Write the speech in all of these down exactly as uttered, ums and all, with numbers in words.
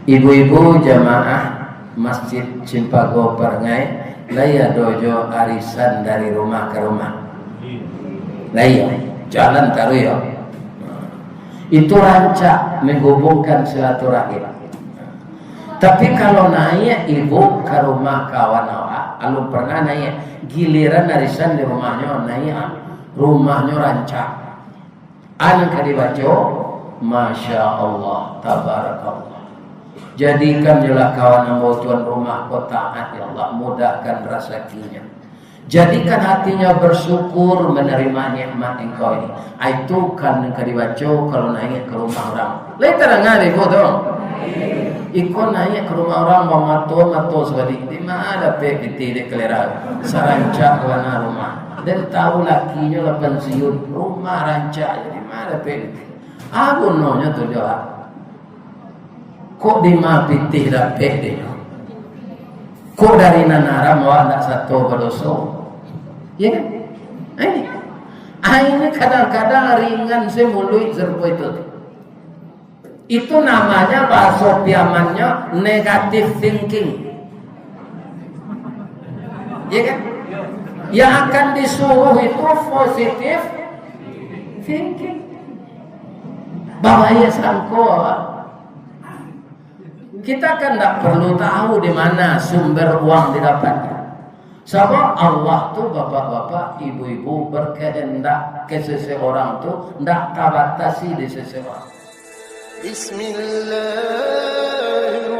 Ibu-ibu jamaah Masjid Cimpago Parangai, lai ado jo arisan dari rumah ka rumah? Lai, jalan taruih yo. Itu rancak manghubungkan silaturahim. Tapi kalau naiak ibu ka rumah kawan awak, alun pernah naiak, giliran arisan di rumahnyo naiak, rumahnyo rancak. A nan ka dibaco, Masya Allah, Tabarakallah. Jadikan jolah kawan ambo tuan rumah ko taat, ya Allah, mudahkan rasakinya. Jadikan hatinya bersyukur menerima nikmat Engkau ini. A, itu kan nan ka dibaco kalau naiak ka rumah urang. Lai tadanga dek ibu tu? Iko naiak ka rumah urang bamato-mato sabalik. Di ma dapek pitih dek kalera? Sarancak bana rumah. Den tahu lakinyo lah pansiun, rumah rancak, di ma dapek pitih? A gunonyo tu jo, a? Kok di ma pitih dapek dek nyo? Kok dari nan haram awak ndak sato badoso? Ya kan? Eh. A, ini kadang-kadang ringan se muluik sarupo itu. Itu namanya, bahaso Piamannyo, negative thinking. Ya kan? Yang akan disuruh itu positive thinking. Babaik sangko. Kita kan ndak perlu tahu di mana sumber uang didapatnya. Sabab Allah tu, bapak-bapak, ibu-ibu, berkehendak ka seseorang tu ndak tabatasi di seseorang. Bismillahirrahmanirrahim.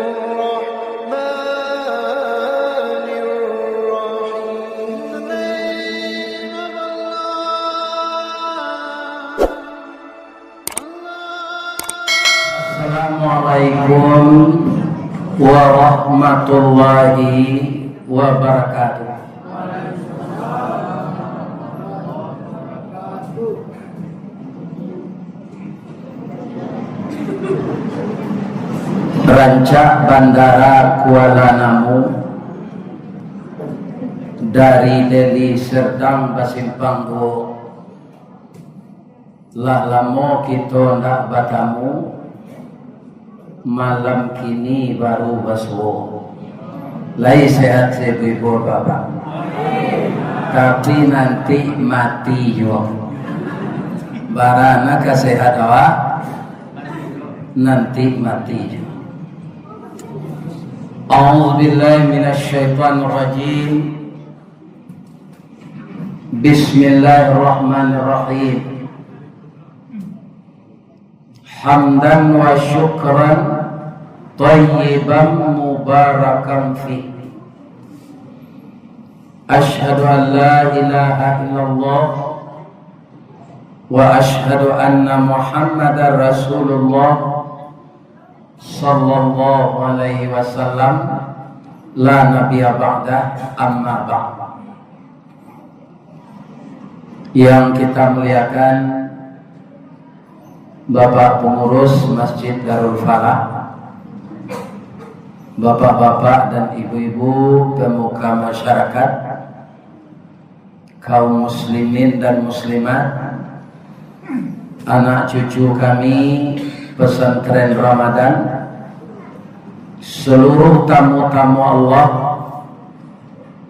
Assalamualaikum warahmatullahi wabarakatuh. Rancak Bandara Kuala Namu dari Deli Serdang basimpang duo. Lah lamo kito ndak batamu, malam kini baru basuo. Lai sehat se ibu-ibu bapak? Tapi nanti mati juo. Bara nan ka sehat awak, nanti mati juo. A'udzubillahi minasyaitonirrajim. Bismillahirrahmanirrahim. Hamdan wa syukran thayyiban mubarakan fih. Asyhadu an la ilaha illallah wa asyhadu anna Muhammadar Rasulullah sallallahu alaihi wasallam, la nabiyya ba'dah, amma ba'd. Yang kita muliakan Bapak Pengurus Masjid Darul Falah, bapak-bapak dan ibu-ibu pemuka masyarakat, kaum muslimin dan muslimat, anak cucu kami, pesantren Ramadan, seluruh tamu-tamu Allah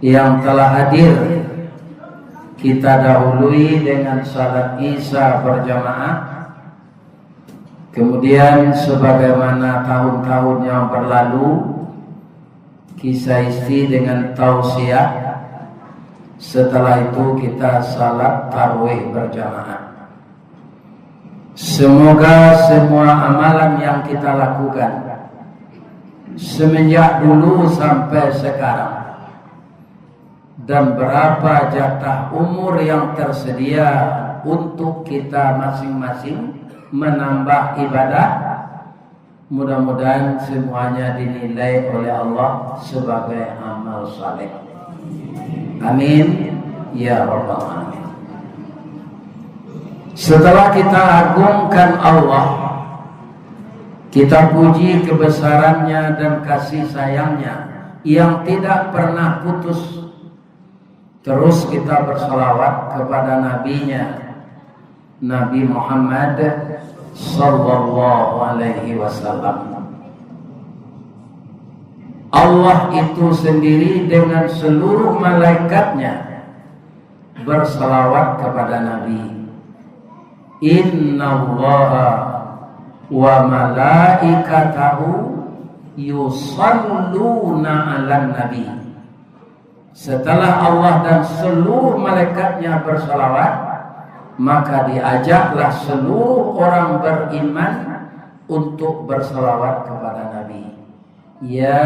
yang telah hadir, kita dahului dengan salat Isya berjamaah. Kemudian, sebagaimana tahun-tahun yang berlalu, kisah isi dengan tausiah. Setelah itu, kita salat tarawih berjamaah. Semoga semua amalan yang kita lakukan semenjak dulu sampai sekarang, dan berapa jatah umur yang tersedia untuk kita masing-masing menambah ibadah, mudah-mudahan semuanya dinilai oleh Allah sebagai amal saleh. Amin, ya rabbal alamin. Setelah kita agungkan Allah, kita puji kebesaran-Nya dan kasih sayang-Nya yang tidak pernah putus. Terus kita bersalawat kepada Nabi-Nya, Nabi Muhammad sallallahu alaihi wasallam. Allah itu sendiri dengan seluruh malaikatnya bersalawat kepada Nabi. Innallaha wa malaikatahu yusalluna 'alan nabi. Setelah Allah dan seluruh malaikatnya bersalawat, maka diajaklah seluruh orang beriman untuk bersalawat kepada Nabi. Ya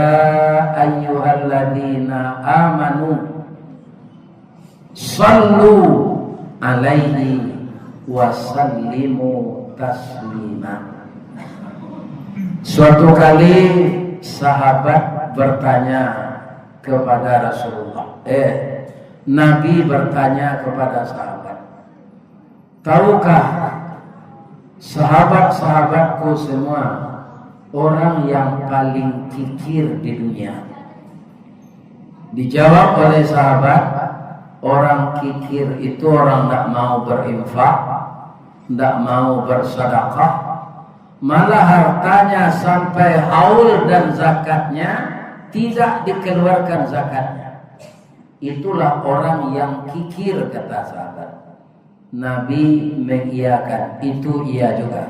ayyuhalladzina amanu, sallu alaihi wa sallimu taslima. Suatu kali sahabat bertanya kepada Rasulullah. Eh, Nabi bertanya kepada sahabat, "Tahukah sahabat-sahabatku semua orang yang paling kikir di dunia?" Dijawab oleh sahabat, "Orang kikir itu orang ndak mau berinfak, ndak mau bersadakah, malah hartanya sampai haul dan zakatnya tidak dikeluarkan zakatnya. Itulah orang yang kikir," kata sahabat. Nabi mengiyakan, "Itu iya juga.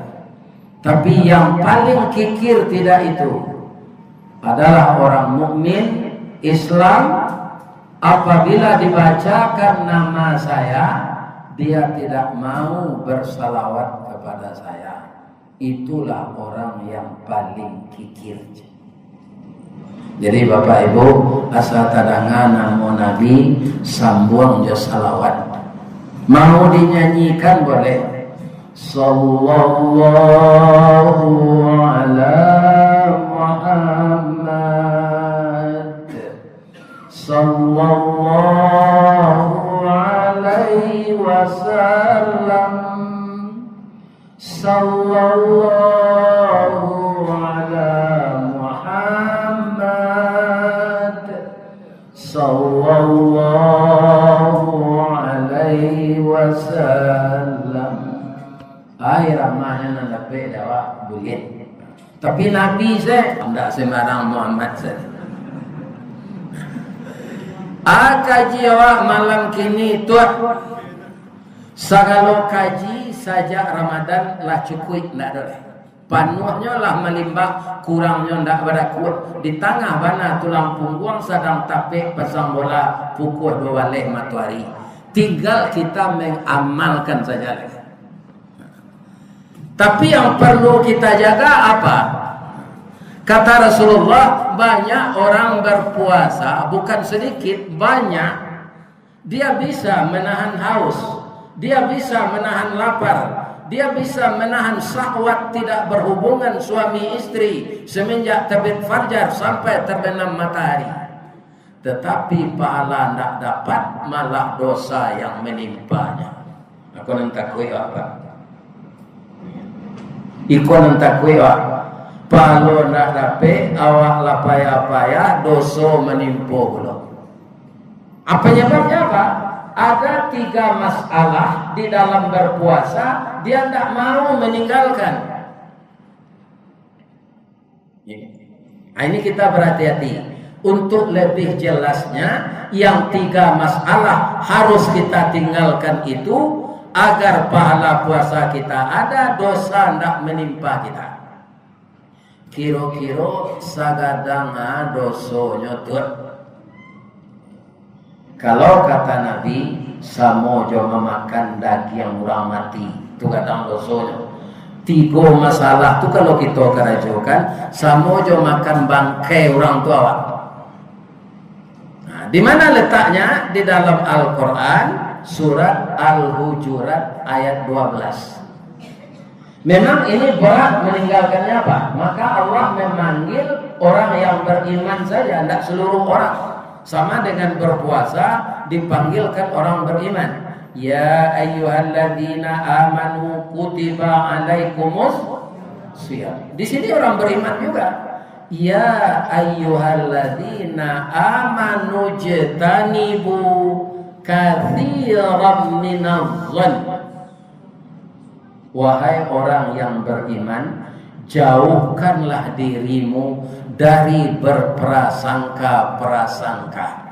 Tapi yang paling kikir tidak itu adalah orang mukmin Islam, apabila dibacakan nama saya, dia tidak mau bersalawat kepada saya. Itulah orang yang paling kikir." Jadi, Bapak Ibu, asa tadanga namo Nabi, sambuang jo salawat. Mau dinyanyikan boleh. Sallallahu ala Muhammad. Sallallahu alaihi wasallam. Sallallahu ala Muhammad. Sallallahu alaihi wasallam. Ai, ramahnyo nan dapek dek awak buliah. Tapi Nabi se, ndak sembarang Muhammad se. Ah, kaji awak malam kini tu. Sagalo kaji sajak Ramadan lah cukuik, ndak ado lai. Panuahnyo lah malimbak, kurangnyo ndak barakuah. Di tangah bana tulang pungguang sadang tapek pasang bola pukua duo baleh matoari. Tinggal kita mengamalkan saja lai. Tapi yang perlu kita jaga apa? Kata Rasulullah, banyak orang berpuasa, bukan sedikit, banyak. Dia bisa menahan haus, dia bisa menahan lapar, dia bisa menahan syahwat tidak berhubungan suami istri semenjak terbit fajar sampai terbenam matahari. Tetapi pahala ndak dapat, malah dosa yang menimpanya. Iko nan takuik awak, Pak. Iko nan takuik awak. Pahalo ndak dapek, awak lah payah-payah, doso manimpo pulo. Apa penyebabnya apa? Ada tiga masalah di dalam berpuasa, dia ndak mau meninggalkan. Ini. Nah, ini kita berhati-hati. Untuk lebih jelasnya, yang tiga masalah harus kita tinggalkan itu, agar pahala puasa kita ada, dosa ndak menimpa kita. Kiro-kiro sagadang ah dosonyo tu. Kalau kata Nabi, samo jo mamakan dagiang urang mati, tu gadang dosonyo. Tigo masalah tu kalau kito karajokan, samo jo makan bangkai urang tu awak. Nah, di mana letaknya? Di dalam Al-Quran, surat Al-Hujurat ayat dua belas. Memang ini berat meninggalkannya, Pak. Maka Allah memanggil orang yang beriman saja, tidak seluruh orang. Sama dengan berpuasa, dipanggilkan orang beriman. "Ya ayyuhalladzina amanu kutiba alaikumus siyam." Di sini orang beriman juga. "Ya ayyuhalladzina amanu jtanibu katsiran minaz zon." Wahai orang yang beriman, Jauhkanlah dirimu dari berprasangka-prasangka.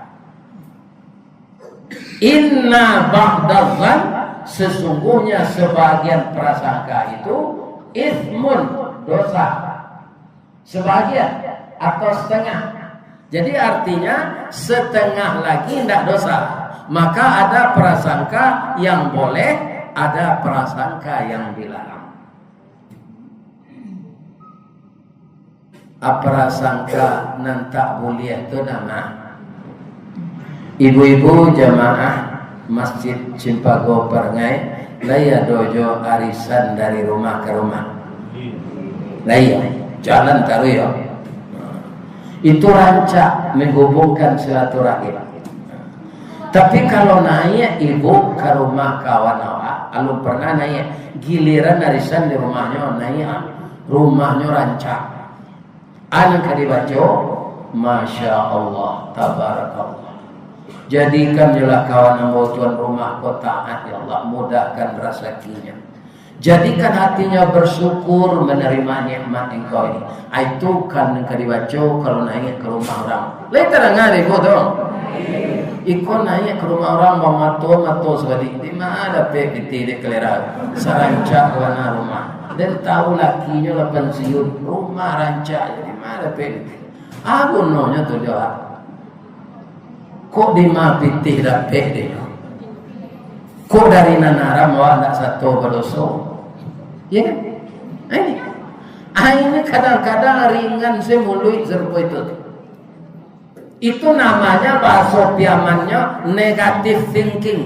Inna ba'dadh-dhann, sesungguhnya sebagian prasangka itu, itsmun, dosa. Sebagian atau setengah. Jadi artinya setengah lagi ndak dosa. Maka ada prasangka yang boleh, ada prasangka yang dilarang. Prasangka nan tak buliah tu nama. Ibu-ibu jamaah Masjid Cimpago Parangai, lai ado jo arisan dari rumah ka rumah. Lai, jalan taruih yo. Itu rancak menghubungkan silaturahim. Tapi kalau naiak ibu ka rumah kawan awak, alun pernah naiak, giliran arisan di rumahnyo naiak, rumahnyo rancak. Nan ka dibaco, Masya Allah, Tabarakallah. Jadikan jolah kawan ambo tuan rumah ko taat, ya Allah, mudahkan rasakinyo. Jadikan hatinya bersyukur menerima nikmat Engkau ini. Ah, itu kan nan ka dibaco kalau naiak ka rumah urang. Lai tadanga dek iko tu? Iko naiak ka rumah urang bamato-mato sabalik. Di ma dapek pitih dek kalera? Sarancak bana rumah. Den tahu lakinyo lah pensiun, rumah rancak, di ma dapek pitih? Ah, gunonyo tu jo. Kok di ma pitih dapek dek? Kok dari nan haram awak ndak sato badoso? Ya kan? Nah, ini. Ah, ini kadang-kadang ringan se muluik sarupo itu. Itu namanya, bahaso Piamannyo, negative thinking.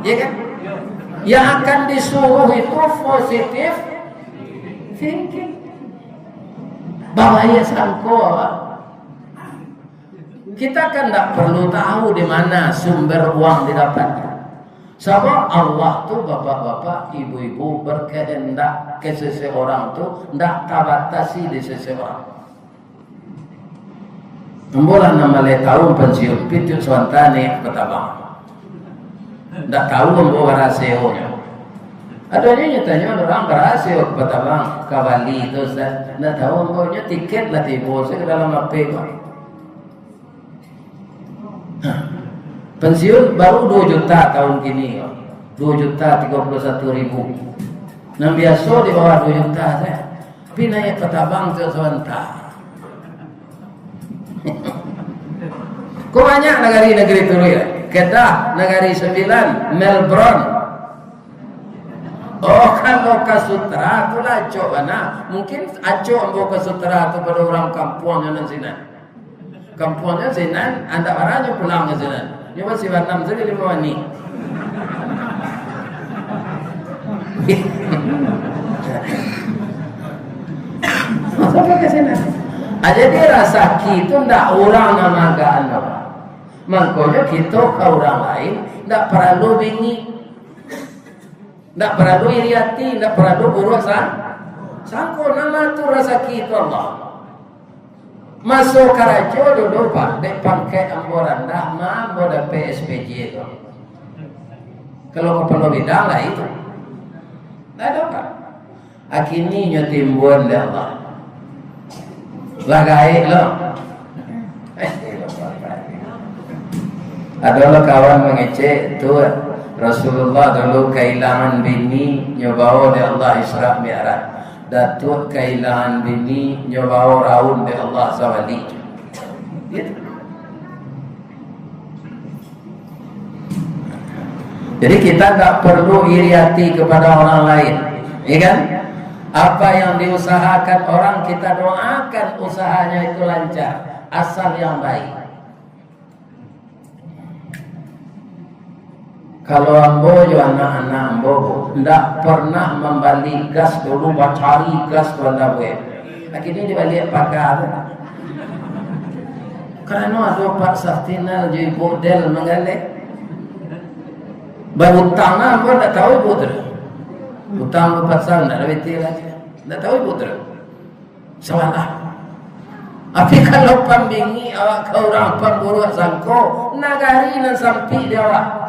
Ya kan? Yang akan disuruh itu positive thinking. Babaik sangko. Kita kan ndak perlu tahu di mana sumber uang didapatkan. Sabab Allah tu, bapak-bapak, ibu-ibu, berkehendak ka seseorang tu ndak tabatasi di seseorang. Ambo lah anam baleh taun pensiun, pituik sabanta naiak ka Patabang. Ndak tahu ambo barahasionyo. Adonyo nyo tanyo urang barahasio ka Patabang, ka Bali tu, Ustaz. Ndak tahu ambo, nyo tiket lah tibo se ka dalam H P ko. Hah. Pensiun baru duo juta taun kini ko. Duo juta tigo puluah satu ribu. Nan biaso di bawah duo juta sajo. Tapi naiak ka Patabang tu sabanta. Ko banyak nagari-nagari tu, ya. Kedah, Negeri Sembilan, Melbourne. Oh, kalau ka Sutra tu lah acok bana. Mungkin acok ambo ka Sutra tu pado urang kampuang nan sinan. Kampuangnyo sinan, andak bara nyo pulang ka sinan. Nyo basi banam sajo limo wani. Sampai ka sinan. Ah, jadi rasaki tu ndak urang nan magaan doh. Mangkonyo kito ka urang lain ndak paralu bingik. Ndak paralu iri ati, ndak paralu buruak sa-, sangko, nan maatur rasaki tu Allah. Maso karajo dulu, Pak, dek pangkek ambo randah, ma ambo dapek S P J tu. Kalau kapalo bidang lah itu. Ndak ado, Pak. Akini nyo timbun dek Allah. Lah gaek lo. Ado lo kawan mangecek tu, Rasulullah dulu kailangan bini, nyo bawo dek Allah Isra Mi'raj. Datuak kailangan bini, nyo bawo raun dek Allah sabalik. Gitu. Jadi kita nggak perlu iri hati kepada orang lain, ya kan? Apa yang diusahakan orang, kita doakan usahanya itu lancar, asal yang baik. Kalau ambo jo anak-anak ambo, ndak pernah mambali gas dulu, bacari gas tu anda buek. Akhirnya dibaliak paga tu. Karano ado Pak Saftinal jo Ibu Del manggaleh. Bautang lah, ambo ndak tahu ibu tu. Utang ambo pasang, ndak ado bete lagi. Ndak tahu ibu tu. Salah. Tapi kalau pambingik awak ka urang pamburuak sangko, nagari nan sampik di awak.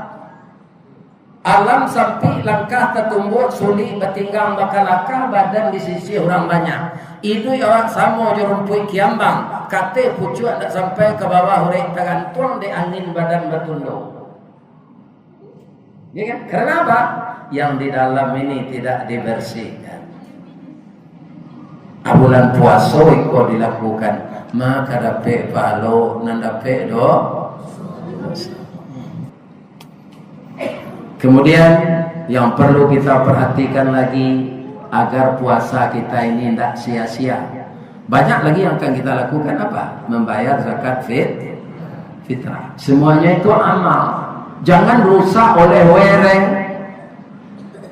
Alam sampik, langkah tatumbuak, sulik batinggang bakalakah, badan disisih urang banyak. Iduik awak samo jo rumpuik kiambang, kateh pucuak ndak sampai ka bawah urek, tagantuang dek angin badan batundo. Ya kan? Karena apa? Yang di dalam ini tidak dibersihkan. A, bulan puaso iko dilakukan, maka dapek pahalo, nan dapek do-, doso. Kemudian, yang perlu kita perhatikan lagi, agar puasa kita ini ndak sia-sia. Banyak lagi yang akan kita lakukan, apa? Membayar zakat fit-, fitrah. Semuanya itu amal. Jangan rusak oleh wereng.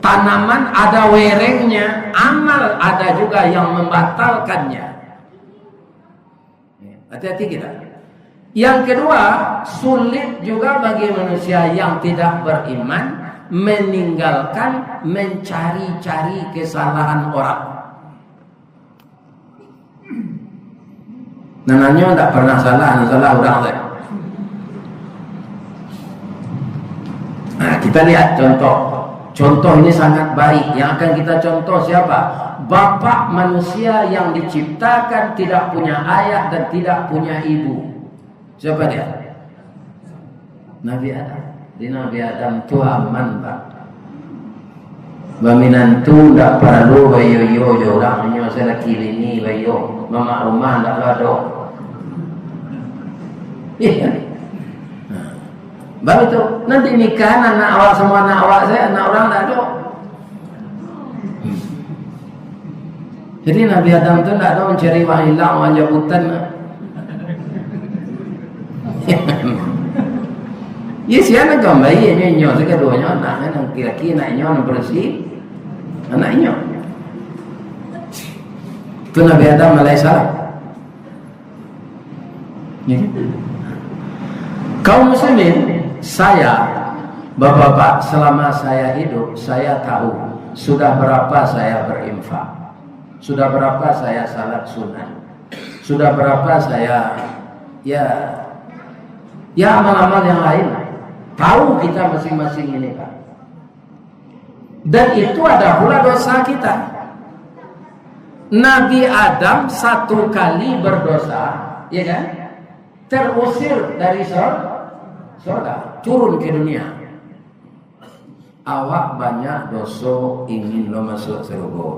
Tanaman ada werengnya, amal ada juga yang membatalkannya. Hati-hati kita. Yang kedua, sulit juga bagi manusia yang tidak beriman meninggalkan mencari-cari kesalahan orang. Nah, nanyo ndak pernah salah, nan salah urang tu. Nah, kita lihat contoh. Contoh ini sangat baik. Yang akan kita contoh siapa? Bapak manusia yang diciptakan tidak punya ayah dan tidak punya ibu. Siapa dia? Nabi Adam. Di Nabi Adam tu aman, Pak. Baminantu ndak paralu baiyo-iyo jo urang, inyo se laki bini baiyo, mamak rumah ndak ado. Iya. Nah, baru tu, nanti nikahan anak awak sama anak awak se, anak urang ndak ado. Jadi Nabi Adam tu ndak ado mancari uang ilang, uang jabutan. Ya, sia nan kambai, inyo, inyo, sakaduonyo, anak nan laki-laki, anak inyo, nan padusi, anak inyo. Tu Nabi Adam alaihissalam. Ya. Kaum muslimin, saya, bapak-bapak, selama saya hidup, saya tahu sudah berapa saya berinfak, sudah berapa saya salat sunnah, sudah berapa saya, ya, ya, amal-amal yang lain. Tahu kita masing-masing ini, Pak. Dan itu ada pula dosa kita. Nabi Adam satu kali berdosa, ya kan? Terusir dari sor-, sorga, turun ke dunia. Awak banyak doso, ingin lo masuk surga.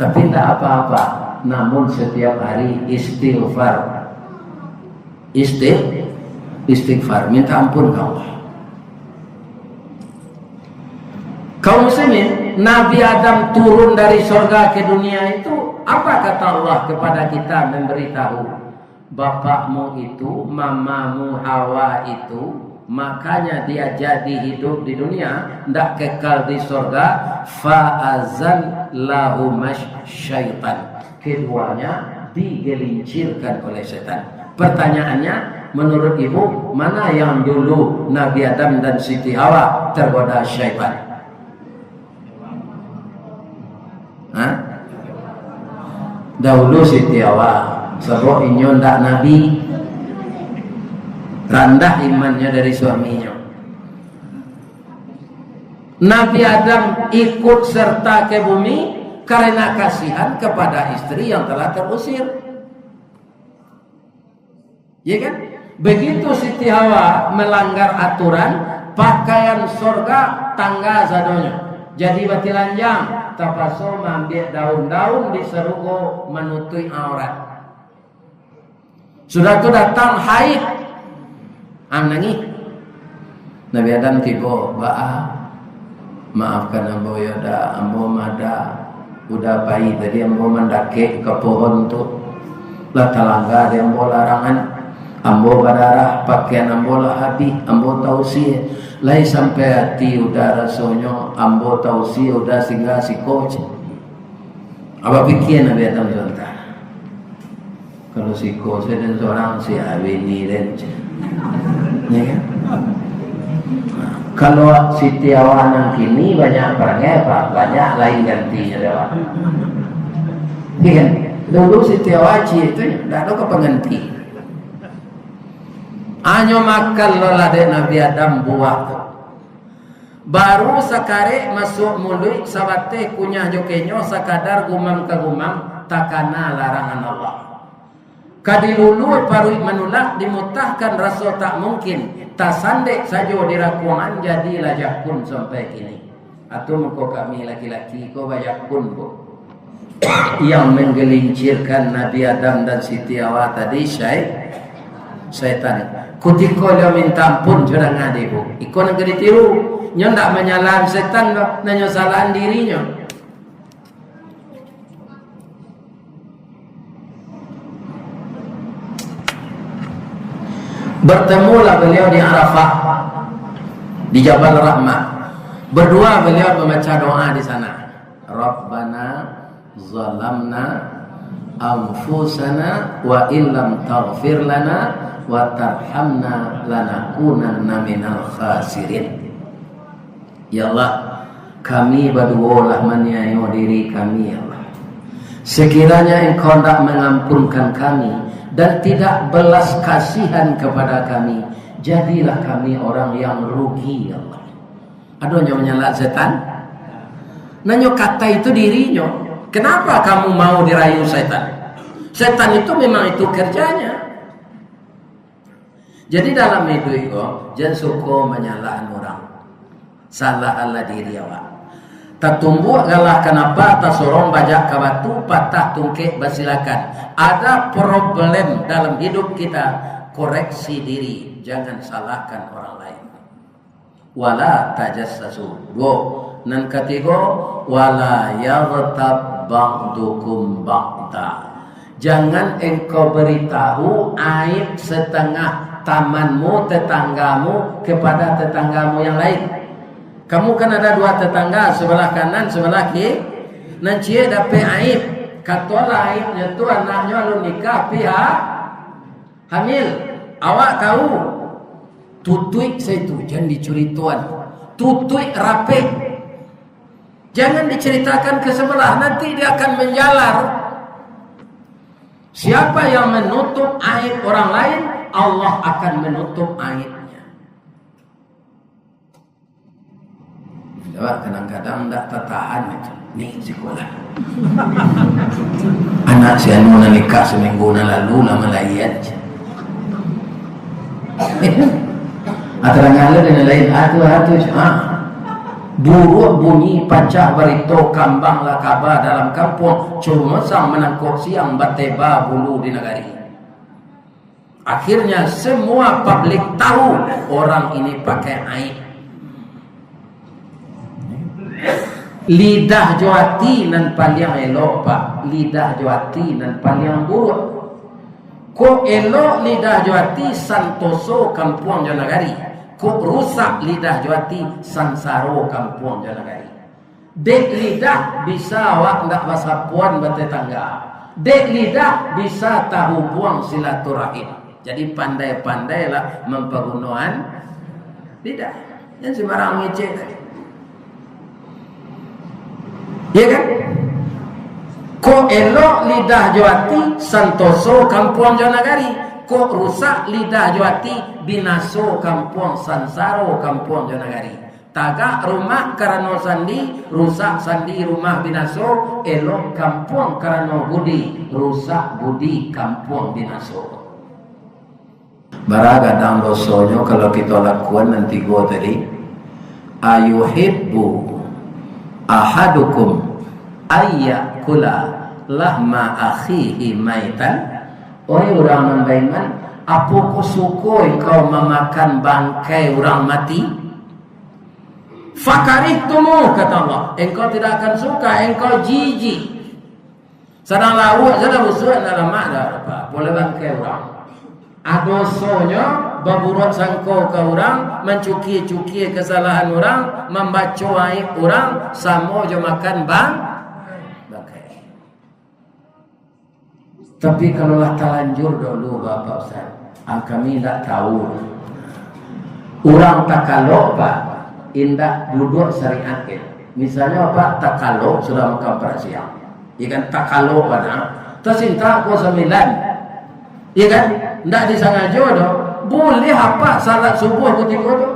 Tapi ndak apa-apa, namun setiap hari istighfar. Isti-, istighfar, minta ampun ka Allah. Kaum muslimin, Nabi Adam turun dari sorga ke dunia itu, apa kata Allah kepada kita memberitahu? Bapakmu itu, mamamu Hawa itu, makanya dia jadi hidup di dunia, ndak kekal di sorga. Fa azan lahumas syaitan. Keduanya digelincirkan oleh setan. Pertanyaannya, menurut ibu, mana yang dulu Nabi Adam dan Siti Hawa tergoda syaitan? Hah? Dahulu Siti Hawa, sabab inyo ndak nabi, randah imannya dari suaminya. Nabi Adam ikut serta ke bumi karena kasihan kepada istri yang telah terusir. Ya kan? Begitu Siti Hawa melanggar aturan, pakaian sorga tangga sadonyo. Jadi batilanjang, tapaso maambiak daun-daun di sarugo manutuik aurat. Sudah tu datang haid. Ah, nangih. Nabi Adam tibo, "Baa, maafkan ambo yo, Da. Ambo mah, Da, udah pai tadi ambo mandakek ka pohon tu. Lah talangga dek ambo larangan. Ambo badarah, pakaian ambo lah habih, ambo tausia. Lai sampai ati udah rasonyo, ambo tausia udah singgah siko," cek. Abah pikia Nabi Adam sabanta. Kalau siko se den sorang, sia bini den. Ya kan? Nah, kalau Siti Hawa nan kini banyak parangai, Pak, banyak lain gantinyo dek awak. Ya kan? Dulu Siti Hawa ciek tu, ndak ado ka pangganti. Hanyo makan lo lah dek Nabi Adam buah tu. Baru sakarek masuak muluik, sabateh kunyah jo kenyo, sakadar gumam ka gumam, takana larangan Allah. Ka dilulua paruik manulak, dimutahkan raso tak mungkin, tasandek sajo di rakuangan, jadilah jakun sampai kini. Atu mangko kami laki-laki ko bajakun, Bu. Yang menggelincirkan Nabi Adam dan Siti Hawa tadi, syai-, syaitan. Kutiko inyo minta ampun, sudah ngadi, Bu. Iko nan ka ditiru. Nyo ndak manyalahan setan doh, nan nyo salahan dirinyo. Bertemulah beliau di Arafah, di Jabal Rahmah. Berdua beliau membaca doa di sana. Rabbana zalamna anfusana wa illam taghfir lana wa tarhamna lanakunanna minal khasirin. Ya Allah, kami baduo lah maniayo diri kami, ya Allah. Sekiranya Engkau hendak mengampunkan kami dan tidak belas kasihan kepada kami, jadilah kami orang yang rugi, ya Allah. Ado nyo manyalahan setan? Nan nyo katai tu dirinyo. Kenapa kamu mau dirayu setan? Setan itu memang itu kerjanya. Jadi dalam iduik ko, jan suko manyalahan urang. Salahanlah diri awak. Tatumbuak galah kanapa, tasorong bajak ka batu, patah tungkek basilakan. Ada problem dalam hidup kita, koreksi diri, jangan salahkan orang lain. Wala tajassasu. Duo. Nan katigo, wala yaghtab ba'dukum ba'da. Jangan engkau beritahu aib setengah tamanmu, tetanggamu, kepada tetanggamu yang lain. Kamu kan ada dua tetangga, sebelah kanan, sebelah kiri. Nan ciek dapek aib. Katolah aibnyo tu, anaknyo alun nikah, pihak hamil. Awak tahu. Tutuik saitu, jan dicuritoan. Tutuik rapek. Jangan diceritakan ke sebelah, nanti dia akan menjalar. Siapa yang menutup aib orang lain, Allah akan menutup aibnya. Awak kadang-kadang ndak tatahan itu. Ni sikolah. Anak si anu nan nikah saminggu nan lalu lah malaian. Atau ngala dengan lain, atu, atu, ha. Buruak bunyi pacah barito, kambang lah kaba dalam kampuang, cuma sang manangkok siang bateba bulu di nagari. Akhirnya semua publik tahu orang ini pakai aib. Lidah jo ati nan paliang elok, Pak. Lidah jo ati nan paliang buruak. Kok elok lidah jo ati, santoso kampuang jo nagari. Kok rusak lidah jo ati, sansaro kampuang jo nagari. Dek lidah bisa awak ndak basapuan batetangga. Dek lidah bisa tahubuang silaturahim. Jadi pandai-pandailah mampagunoan lidah. Jan sembarang ngecek. Ya kan? Kok elok lidah jo ati, santoso kampuang jo nagari. Kok rusak lidah jo ati, binaso kampuang, sansaro kampuang jo nagari. Tagak rumah karano sandi, rusak sandi rumah binaso, elok kampuang karano budi, rusak budi kampuang binaso. Bara gadang dosonyo kalau kito lakuan nan tigo tadi. Ayuhibbu ahadukum ayyakula lahma akhihi maitan? Oi urang nan baiman, apokoh suko engkau mamakan bangkai urang mati? Fakarihtumuh, kata Allah, engkau tidak akan suka, engkau jijik. Sadang lauak, sadang busuak, ndak lamak dah, apa, boleh bangkai urang. Ado dosonyo, baburuak sangko ka urang, mancukia-cukia kasalahan urang, mambaco aib urang, samo jo makan bang-, bangkai. Tapi kalau lah talanjur dulu, Bapak Ustaz, ah, kami indak tahu. Urang takalok, Pak, indak duduak syariat, ya. Misalnya, Pak, takalok sudah makan parasiang. Ya kan, takalok bana. Tasintak ko sambilan. Ya kan? Ndak disangajo doh. Boleh apa salat subuh kutiko tu?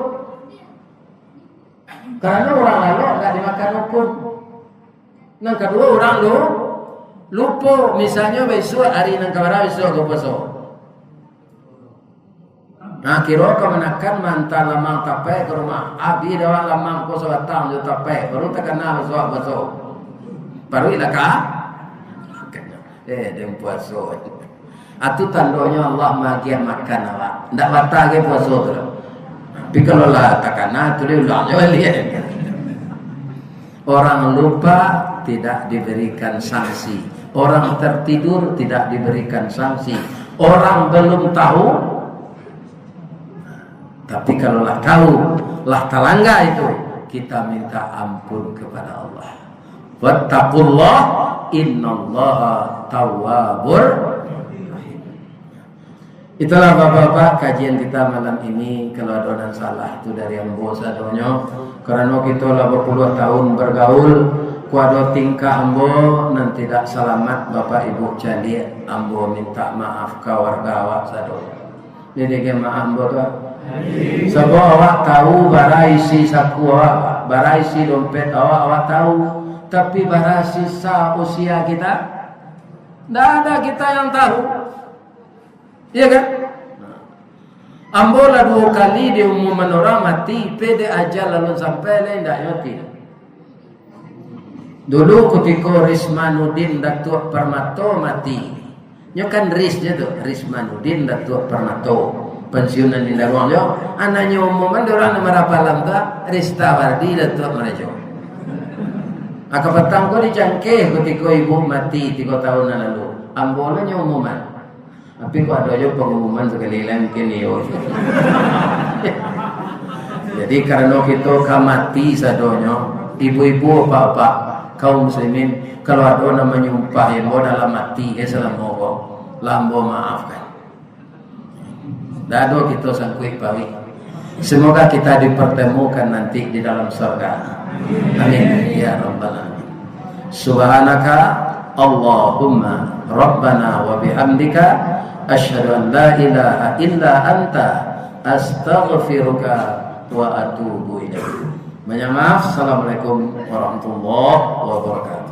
Karano urang lalok ndak dimakan hukum. Nan kaduo, urang lu-, lupo. Misalnyo, bisuak ari nan kabara bisuak ko puaso. Nah, kiro kamanakan maanta lamang tapai ka rumah. Abih dek awak lamang ko sabatang jo tapai, baru takana bisuak puaso. Paruik lah ka? Eh, den puaso. Atu tandonyo Allah magiah makan awak. Ndak batal gai puaso tu lah. Tapi kalau lah takana, tu diulangnyo baliak. Orang lupa tidak diberikan sanksi. Orang tertidur tidak diberikan sanksi. Orang belum tahu, tapi kalau lah tahu, lah talangga itu, kita minta ampun kepada Allah. Wattaqullah, innallaha tawwabur rahim. Itulah, Bapak-bapak, kajian kita malam ini. Kalau ado nan salah, tu dari ambo sadonyo. Karano kito lah bapuluah tahun bagaul, kok ado tingkah ambo nan tidak salamat, Bapak Ibu caliak, ambo minta maaf ka warga awak sadonyo. Jadi, ka maaf ambo tu. Sabab awak tahu bara isi saku awak, bara isi dompet awak, awak tahu. Tapi bara sisa usia kita, ndak ada kita yang tahu. Iya kan? Ambo lah duo kali diumuman urang mati, pe dek ajal alun sampai lai, ndak mati. Dulu kutiko Rismanuddin Datuak Permato mati. Nyo kan Ris je tu, Rismanuddin Datuak Permato. Pensiunan di Daruang jo. Anaknyo umuman dek urang nan marapalan tu, Ristawardi Datuak Marajo. Aka patang ko dicangkeh kutiko ibu mati tigo tahun nan lalu. Ambo lah nyo umuman. Tapi kok ado jo pangumuman sakali lai, mungkin iyo. Jadi, karano kito ka mati sadonyo, ibu-ibu, apak-apak, kaum muslimin, kalau ado nan manyumpah ambo dalam ati, eh, salamo ko, lah ambo maafkan. Ndak ado kito sangkuik pauik. Semoga kita dipertemukan nanti di dalam surga. Amin ya rabbal alamin. Subhanaka Allahumma Rabbana wa bihamdika, asyhadu an la ilaha illa anta, astaghfiruka wa atubu ilaik. Banyak maaf. Assalamualaikum warahmatullahi wabarakatuh.